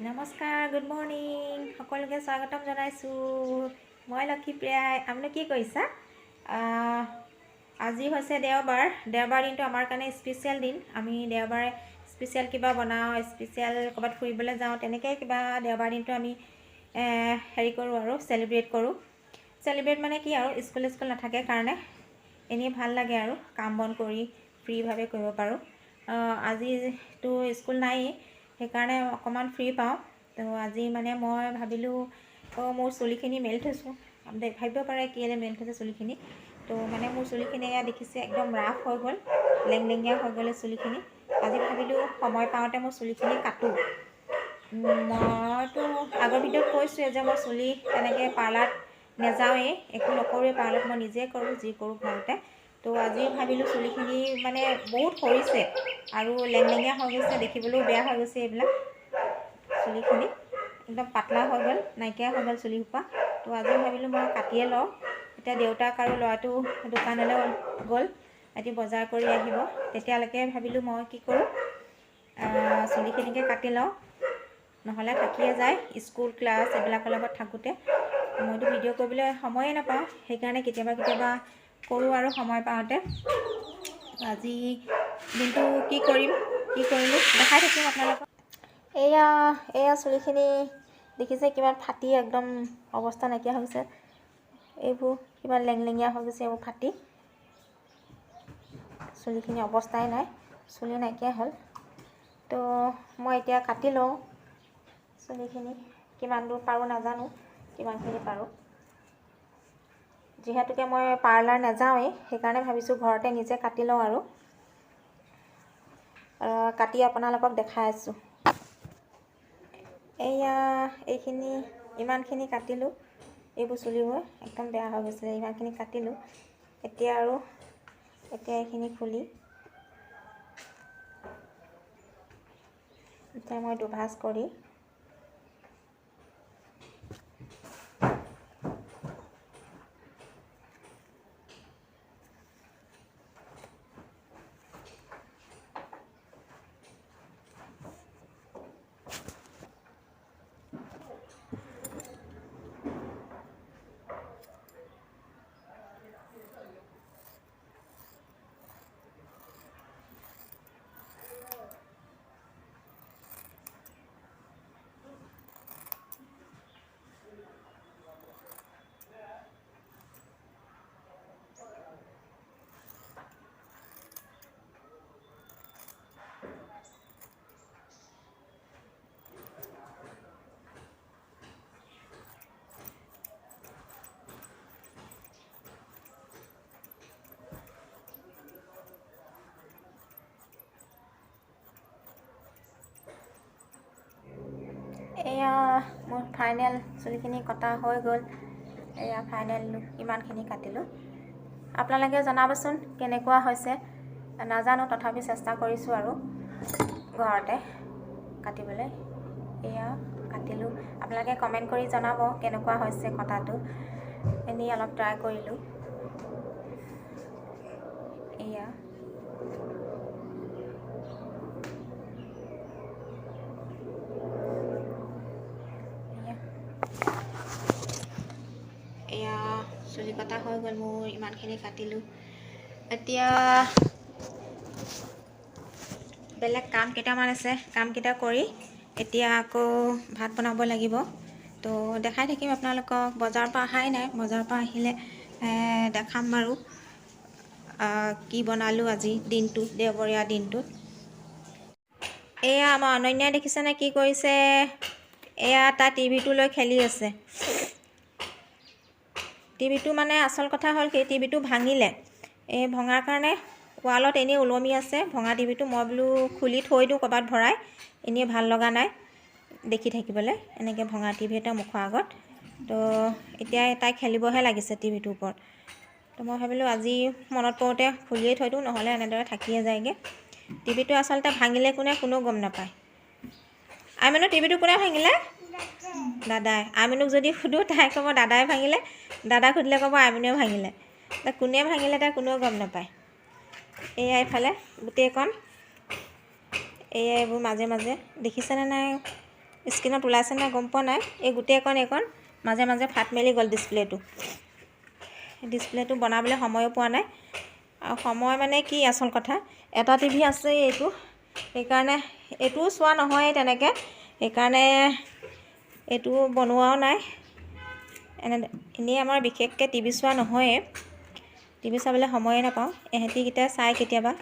নমস্কাৰ, good morning, সকলোকে স্বাগতম জনাইছোঁ। মই লক্ষীপ্ৰিয়াই। আপুনি কি কৰিছা? আজি হৈছে দেওবাৰ। দেওবাৰ দিনটো আমাৰ কাৰণে স্পেচিয়েল দিন। আমি দেওবাৰে স্পেচিয়েল কিবা বনাওঁ, স্পেচিয়েল ক'ৰবাত ফুৰিবলৈ যাওঁ, তেনেকৈ কিবা দেওবাৰ দিনটো আমি হেৰি কৰোঁ আৰু চেলিব্ৰেট কৰোঁ। চেলিব্ৰেট মানে কি আৰু, স্কুল স্কুল নাথাকে কাৰণে এনেই ভাল লাগে আৰু কাম বন কৰি ফ্ৰীভাৱে কৰিব পাৰোঁ। আজিতো স্কুল নায়েই, সেইকাৰণে অকণমান ফ্ৰী পাওঁ। তো আজি মানে মই ভাবিলোঁ, মোৰ চুলিখিনি মেলি থৈছোঁ। আপুনি ভাবিব পাৰে কেলৈ মেলি থৈছে চুলিখিনি। তো মানে মোৰ চুলিখিনি এয়া দেখিছে একদম ৰাফ হৈ গ'ল, লেংলেঙীয়া হৈ গ'ল চুলিখিনি। আজি ভাবিলোঁ সময় পাওঁতে মই চুলিখিনি কাটোঁ। মইতো আগৰ ভিডিঅ'ত কৈছোঁৱে যে মই চুলি তেনেকৈ পাৰ্লাৰত নেযাওঁৱেই, একো নকৰোঁৱেই পাৰ্লাৰত, মই নিজে কৰোঁ যি কৰোঁ ঘৰতে। তো আজি ভাবিলোঁ চুলিখিনি মানে বহুত সৰিছে আৰু লেংলেঙীয়া হৈ গৈছে, দেখিবলৈও বেয়া হৈ গৈছে। এইবিলাক চুলিখিনি একদম পাতলা হৈ গ'ল, নাইকিয়া হৈ গ'ল চুলিসোপা। তো আজি ভাবিলোঁ মই কাটিয়ে লওঁ। এতিয়া দেউতাক আৰু ল'ৰাটো দোকানলৈ গ'ল, আজি বজাৰ কৰি আহিব। তেতিয়ালৈকে ভাবিলোঁ মই কি কৰোঁ, চুলিখিনিকে কাটি লওঁ, নহ'লে থাকিয়ে যায় স্কুল ক্লাছ এইবিলাকৰ লগত থাকোঁতে। মইতো ভিডিঅ' কৰিবলৈ সময়ে নাপাওঁ, সেইকাৰণে কেতিয়াবা কেতিয়াবা কৰোঁ আৰু সময় পাওঁতে। আজি দিনটো কি কৰিম কি কৰিলোঁ দেখাই থাকিম আপোনালোকক। এয়া এয়া চুলিখিনি দেখিছে কিমান ফাটি একদম অৱস্থা নাইকিয়া হৈ গৈছে। এইবোৰ কিমান লেংলেঙীয়া হৈ গৈছে, এইবোৰ ফাটি চুলিখিনি অৱস্থাই নাই, চুলি নাইকিয়া হ'ল। তো মই এতিয়া কাটি লওঁ চুলিখিনি, কিমান দূৰ পাৰোঁ নাজানো, কিমানখিনি পাৰোঁ। যিহেতুকে মই পাৰ্লাৰ নাযাওঁৱেই, সেইকাৰণে ভাবিছোঁ ঘৰতে নিজে কাটি লওঁ আৰু কাটি আপোনালোকক দেখাই আছোঁ। এয়া এইখিনি ইমানখিনি কাটিলোঁ, এইবোৰ চুলিবোৰ একদম বেয়া হৈ গৈছিলে, ইমানখিনি কাটিলোঁ। এতিয়া আৰু এতিয়া এইখিনি খুলি এতিয়া মই দুভাঁজ কৰি এয়া মোৰ ফাইনেল চুলিখিনি কটা হৈ গ'ল। এয়া ফাইনেল লুক, ইমানখিনি কাটিলোঁ। আপোনালোকে জনাবচোন কেনেকুৱা হৈছে, নাজানো তথাপি চেষ্টা কৰিছোঁ আৰু ঘৰতে কাটিবলৈ। এয়া কাটিলোঁ, আপোনালোকে কমেণ্ট কৰি জনাব কেনেকুৱা হৈছে কটাটো। এনেই অলপ ট্ৰাই কৰিলোঁ। এয়া এয়া চুলি কটা হৈ গ'ল মোৰ, ইমানখিনি কাটিলোঁ। এতিয়া বেলেগ কাম কেইটামান আছে, কামকেইটা কৰি এতিয়া আকৌ ভাত বনাব লাগিব। তো দেখাই থাকিম আপোনালোকক। বজাৰৰ পৰা অহাই নাই, বজাৰৰ পৰা আহিলে দেখাম বাৰু কি বনালোঁ আজি দিনটোত, দেওবৰীয়া দিনটোত। এয়া আমাৰ অনন্যাই দেখিছেনে কি কৰিছে? এয়া তাই টিভিটো লৈ খেলি আছে। টিভিটো মানে আচল কথা হ'ল সেই টিভিটো ভাঙিলে, এই ভঙাৰ কাৰণে ৱালত এনেই ওলমি আছে ভঙা টিভিটো। মই বোলো খুলি থৈ দিওঁ ক'ৰবাত ভৰাই, এনেই ভাল লগা নাই দেখি থাকিবলৈ এনেকৈ ভঙা টিভি এটা মুখৰ আগত। তো এতিয়া তাই খেলিবহে লাগিছে টিভিটোৰ ওপৰত। তো মই ভাবিলোঁ আজি মনত পৰোঁতে খুলিয়ে থৈ দিওঁ, নহ'লে এনেদৰে থাকিয়ে যায়গৈ। টিভিটো আচলতে ভাঙিলে কোনে কোনেও গম নাপায়। আইমেনো টিভিটো কোনে ভাঙিলে? দাদাই। আইমেনুক যদি সোধোঁ তাই ক'ব দাদাই ভাঙিলে, দাদাক সুধিলে ক'ব আইমেনুৱে ভাঙিলে। কোনে ভাঙিলে তাই কোনেও গম নাপায়। এয়া এইফালে গোটেইকণ, এয়া এইবোৰ মাজে মাজে দেখিছেনে নাই? স্ক্ৰীণত ওলাইছে নাই গম পোৱা নাই। এই গোটেইকণ এইকণ মাজে মাজে ফাট মেলি গ'ল ডিছপ্লেটো। ডিছপ্লেটো বনাবলৈ সময়ো পোৱা নাই। আৰু সময় মানে কি আচল কথা, এটা টিভি আছে এইটো, সেইকাৰণে এইটোও চোৱা নহয় তেনেকৈ, সেইকাৰণে এইটো বনোৱাও নাই। এনেই আমাৰ বিশেষকৈ টিভি চোৱা নহয়েই, টিভি চাবলৈ সময়ে নাপাওঁ। এহেঁতিকেইটা চাই কেতিয়াবা,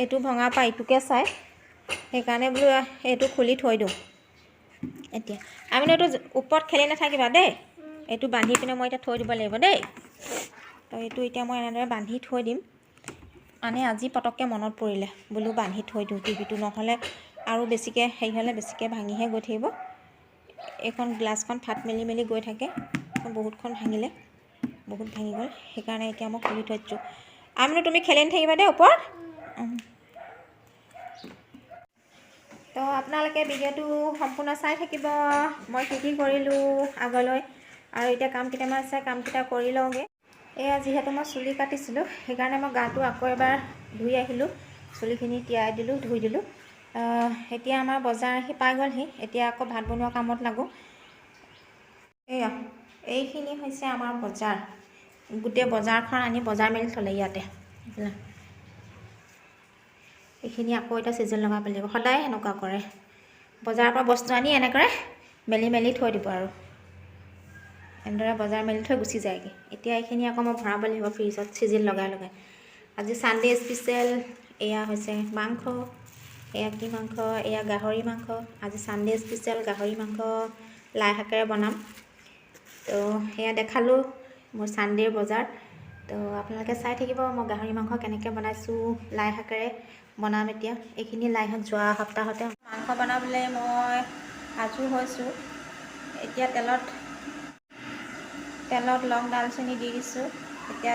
এইটো ভঙা পৰা ইটোকে চাই, সেইকাৰণে বোলো এইটো খুলি থৈ দিওঁ। এতিয়া আমি এইটো ওপৰত খেলি নাথাকিবা দেই, এইটো বান্ধি পিনে মই এতিয়া থৈ দিব লাগিব দেই। তো এইটো এতিয়া মই এনেদৰে বান্ধি থৈ দিম। মানে আজি পটককৈ মনত পৰিলে বোলো বান্ধি থৈ দিওঁ টিভিটো, নহ'লে আৰু বেছিকৈ হেৰি হ'লে বেছিকৈ ভাঙিহে গৈ থাকিব। এইখন গ্লাছখন ফাট মেলি মেলি গৈ থাকে, বহুতখন ভাঙিলে, বহুত ভাঙি গ'ল, সেইকাৰণে এতিয়া মই খুলি থৈ দিছোঁ। আমিনো তুমি খেলি নাথাকিবা দেই ওপৰত। তো আপোনালোকে ভিডিঅ'টো সম্পূৰ্ণ চাই থাকিব, মই কি কি কৰিলোঁ আগলৈ। আৰু এতিয়া কাম কেইটামান আছে, কামকেইটা কৰি লওঁগৈ। এয়া যিহেতু মই চুলি কাটিছিলোঁ, সেইকাৰণে মই গাটো আকৌ এবাৰ ধুই আহিলোঁ, চুলিখিনি তিয়াই দিলোঁ, ধুই দিলোঁ। এতিয়া আমাৰ বজাৰ আহি পাই গ'লহি, এতিয়া আকৌ ভাত বনোৱা কামত লাগোঁ। এয়া এইখিনি হৈছে আমাৰ বজাৰ, গোটেই বজাৰখন আনি বজাৰ মেলি থ'লে ইয়াতে। এইখিনি আকৌ এতিয়া চিজন লগাব লাগিব, সদায় সেনেকুৱা কৰে, বজাৰৰ পৰা বস্তু আনি এনেকৈ মেলি মেলি থৈ দিব আৰু এনেদৰে বজাৰ মেলি থৈ গুচি যায়গৈ। এতিয়া এইখিনি আকৌ মই ভৰাব লাগিব ফ্ৰিজত চিজিল লগাই লগাই। আজি ছানডে স্পেচিয়েল এয়া হৈছে মাংস, এয়া কি মাংস, এয়া গাহৰি মাংস। আজি ছানডে স্পেচিয়েল গাহৰি মাংস লাই শাকেৰে বনাম। তো সেয়া দেখালোঁ মোৰ ছানডেৰ বজাৰ। তো আপোনালোকে চাই থাকিব মই গাহৰি মাংস কেনেকৈ বনাইছোঁ, লাই শাকেৰে বনাম। এতিয়া এইখিনি লাই শাক যোৱা সপ্তাহতে মাংস বনাবলৈ মই সাজু হৈছোঁ। এতিয়া তেলত তেলত লং ডালচেনি দি দিছোঁ। এতিয়া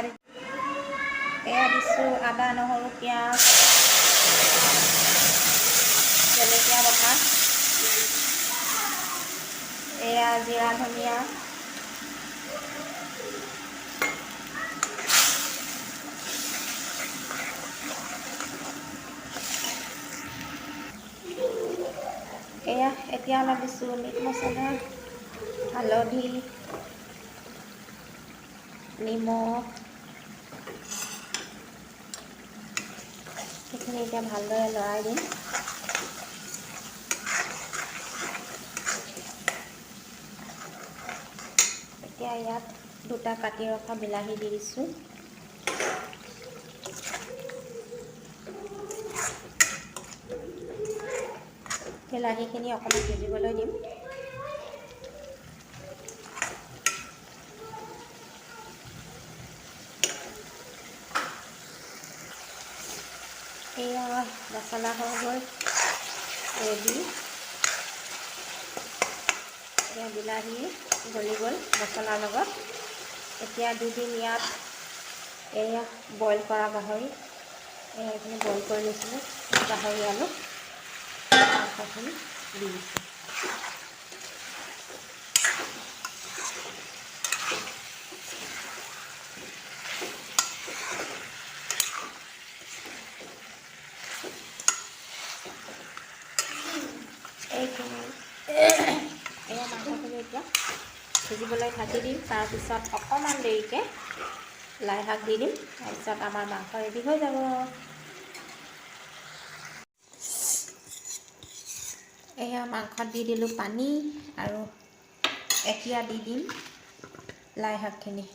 এয়া দিছোঁ আদা নহৰু পিঁয়াজ জলকীয়া বটা, এয়া জিৰা ধনিয়া, এয়া এতিয়া অলপ দিছোঁ মিট মছলা, হালধি, নিমখ। সেইখিনি এতিয়া ভালদৰে লৰাই দিম। এতিয়া ইয়াত দুটা কাটি ৰখা বিলাহী দি দিছোঁ। বিলাহীখিনি অকণমান সিজিবলৈ দিম। এয়া মছলা হৈ গ'ল ৰেডি। এয়া বিলাহী গলি গ'ল মছলাৰ লগত। এতিয়া দি দিম ইয়াত এয়া বইল কৰা গাহৰি, এয়া এইখিনি বইল কৰি লৈছিলোঁ গাহৰি আলু মাংসখিনি দি দিছোঁ। এইখিনি এয়া মাংসখিনি এতিয়া সিজিবলৈ ঢাকি দিম। তাৰপিছত অকণমান দেৰিকৈ লাই শাক দি দিম, তাৰপিছত আমাৰ মাংস ৰেডি হৈ যাব। এয়া মাংসত দি দিলোঁ পানী আৰু এতিয়া দি দিম লাই শাকখিনি।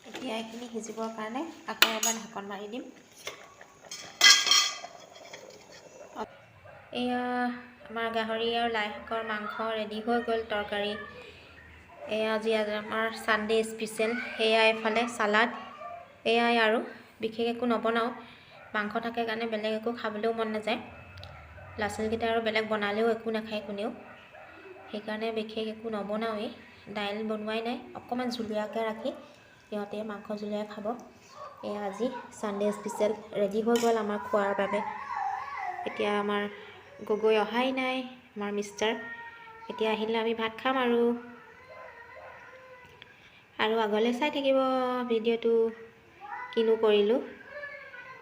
এতিয়া এইখিনি সিজিবৰ কাৰণে আকৌ এবাৰ ঢাকন মাৰি দিম। এয়া আমাৰ গাহৰি আৰু লাই শাকৰ মাংস ৰেডি হৈ গ'ল তৰকাৰী। এয়া আজি আমাৰ ছানডে স্পেচিয়েল। সেয়া এইফালে চালাড। এয়াই আৰু বিশেষ একো নবনাওঁ, মাংস থাকে কাৰণে বেলেগ একো খাবলৈও মন নাযায়। ল'ৰা ছোৱালীকেইটা আৰু বেলেগ বনালেও একো নাখায় কোনেও, সেইকাৰণে বিশেষ একো নবনাওঁৱেই। দাইল বনোৱাই নাই, অকণমান জুলীয়াকৈ ৰাখি সিহঁতে মাংস জুলীয়াই খাব। এয়া আজি ছানডে স্পেচিয়েল ৰেডি হৈ গ'ল আমাৰ খোৱাৰ বাবে। এতিয়া আমাৰ গগৈ অহাই নাই, আমাৰ মিষ্টাৰ। এতিয়া আহিলে আমি ভাত খাম আৰু আৰু আগলৈ চাই থাকিব ভিডিঅ'টো, কিনো কৰিলোঁ।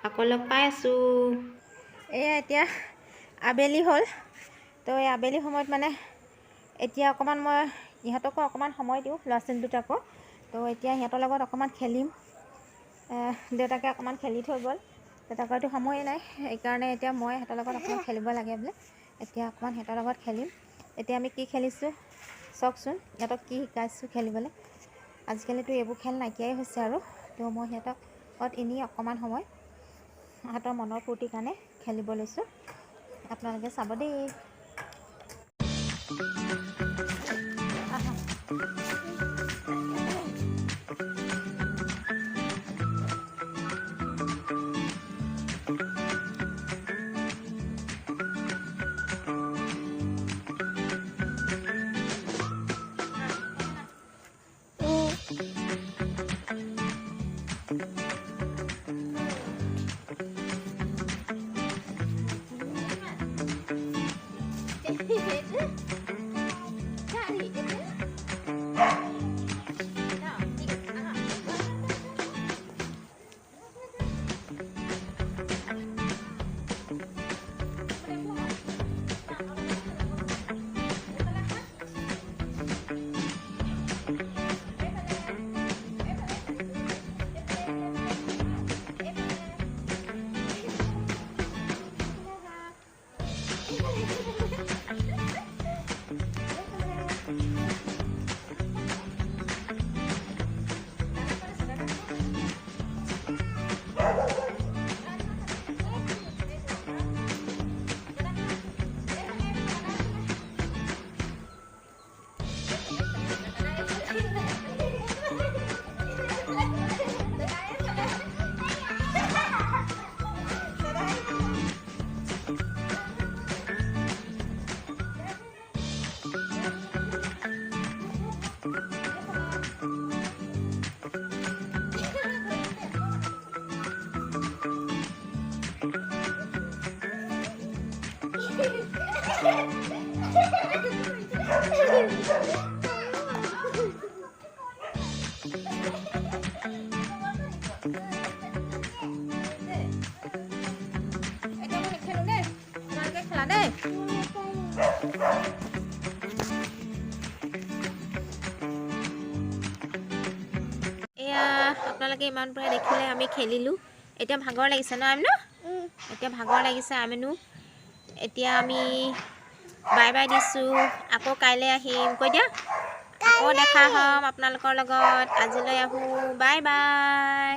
আকৌ লগ পাই আছোঁ। এয়া এতিয়া আবেলি হ'ল। তো এই আবেলি সময়ত মানে এতিয়া অকণমান মই ইহঁতকো অকণমান সময় দিওঁ, ল'ৰা ছোৱালী দুটাকো। তো এতিয়া সিহঁতৰ লগত অকণমান খেলিম। দেউতাকে অকণমান খেলি থৈ গ'ল, দেউতাকৰতো সময়ে নাই, সেইকাৰণে এতিয়া মই সিহঁতৰ লগত অকণমান খেলিব লাগে বোলে। এতিয়া অকণমান সিহঁতৰ লগত খেলিম। এতিয়া আমি কি খেলিছোঁ চাওকচোন, সিহঁতক কি শিকাইছোঁ খেলিবলৈ। আজিকালিতো এইবোৰ খেল নাইকিয়াই হৈছে আৰু। তো মই সিহঁতক এনেই অকণমান সময় সিহঁতৰ মনৰ ফূৰ্তিৰ কাৰণে খেলিব লৈছোঁ। আপোনালোকে চাব দেই। আহা। এতিয়া মই নেখেলো দেই, তোমালোকে খেলা দেই। এয়া আপোনালোকে ইমান পৰাই দেখিলে আমি খেলিলোঁ। এতিয়া ভাগৰ লাগিছে ন আমিনো? এতিয়া ভাগৰ লাগিছে আমিনো। এতিয়া আমি বাই বাই দিছোঁ, আকৌ কাইলৈ আহিম। কৈ দিয়া, আকৌ দেখা হ'ম আপোনালোকৰ লগত। আজিলৈ আহোঁ, বাই বাই।